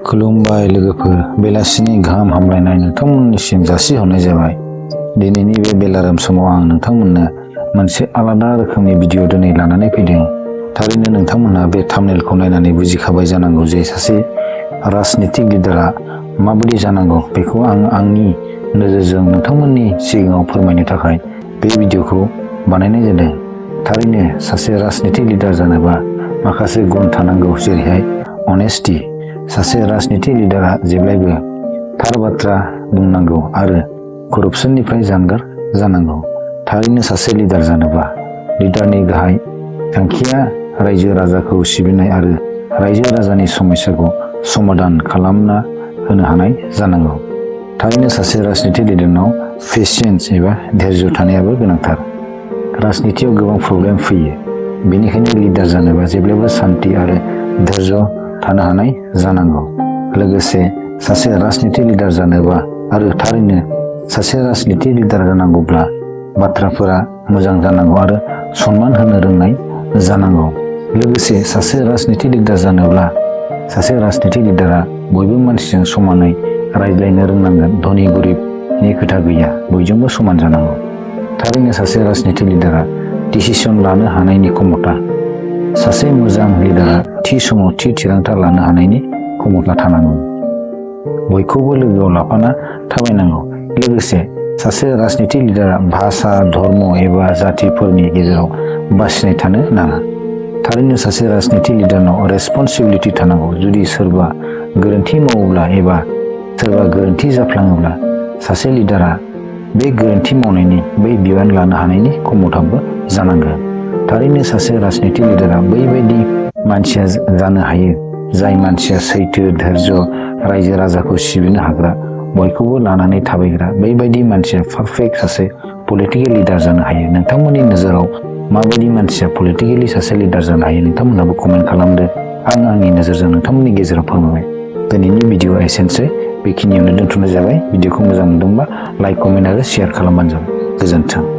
खुलुमबाय लोगोफोर, बेलासिनि गाहाम हामलायनाय नोंथांमोननिसिम जासिहरनाय जाबाय। दिनैनि बे बेलारोम समाव आं नोंथांमोननो मोनसे आलादा रोखोमनि भिडिअ दिनै लानानै फैदों। थारैनो नोंथांमोनहा बे थाम्बनेलखौ नायनानै बुजिखाबाय जानांगौ जे सासे राजनितिक लिडारा माबायदि जानांगौ। बेखौ आं आंनि नोजोरजों नोंथांमोननि सिगाङाव फोरमायनो थाखाय बे भिडिअखौ बानायनाय जादों। थारैनो सासे राजनितिक लिडार जानोबा माखासे गुन थानांगौ, जेरैहाय अनेस्टि। सासे राजनितिक लिडारा जेब्लायबो थार बाथ्रा बुंनांगौ आरो करपसननिफ्राय जानगार जानांगौ। थारैनो सासे लिडार जानोबा लिडारनि गाहाय थांखिया रायजो राजाखौ सिबिनाय आरो रायजो राजानि समस्याखौ समाधान खालामना होनो हानाय जानांगौ। थारैनो सासे राजनितिक लिडारनाव पेशेन्स एबा धैर्य थानायाबो गोनांथार। राजनितियाव गोबां प्रब्लेम फैयो, बेनिखायनो लिडार जानोबा जेब्लायबो सान्थि आरो धैर्य थानो हानाय जानांगौ। लोगोसे सासे राजनितिक लिडार जानोबा आरो थारैनो सासे राजनितिक लिडार जानांगौब्ला बाथ्राफोरा मोजां जानांगौ आरो सनमान होनो रोंनाय जानांगौ। लोगोसे सासे राजनितिक लिडार जानोब्ला सासे राजनितिक लिडारा बयबो मानसिजों समानै रायज्लायनो रोंनांगोन। धनि गरिबनि खोथा गैया, बयजोंबो समान जानांगौ। थारैनो सासे राजनितिक लिडारा डिसिसन लानो हानायनि क्षमता। सासे मोजां लिडारा थि समाव थि थिरांथा लानो हानायनि क्षमता थानांगौ। बयखौबो लोगोआव लाफाना थाबायनांगौ। लोगोसे सासे राजनितिक लिडारा भाषा, धर्म एबा जातिफोरनि गेजेराव बासिनाय थानो नाङा। थारैनो सासे राजनितिक लिडारनाव रेसपन्सिबिलिटि थानांगौ। जुदि सोरबा गोरोन्थि मावोब्ला एबा सोरबा गोरोन्थि जाफ्लाङोब्ला सासे लिडारा बे गोरोन्थि मावनायनि बै बिबान लानो हानायनि क्षमताबो जानांगोन। थारैनो सासे राजनितिक लिडारा बैबायदि मानसिया जानो हायो, जाय मानसिया सैथो, धैर्य, रायजो राजाखौ सिबिनो हाग्रा, बयखौबो लानानै थाबायग्रा। बैबायदि मानसिया पारफेक्ट सासे पलिटिकेल लिडार जानो हायो। नोंथांमोननि नोजोराव माबायदि मानसिया पलिटिकेलि सासे लिडार जानो हायो, नोंथांमोनहाबो कमेन्ट खालामदो। आं आंनि नोजोरजों नोंथांमोननि गेजेराव फोरमायबाय। दिनैनि भिडिअआ एसेनोसै, बेखिनियावनो दोनथ'नाय जाबाय। भिडिअखौ मोजां मोनदोंबा लाइक, कमेन्ट आरो शेयार खालामबानो जाबाय। गोजोन्थों।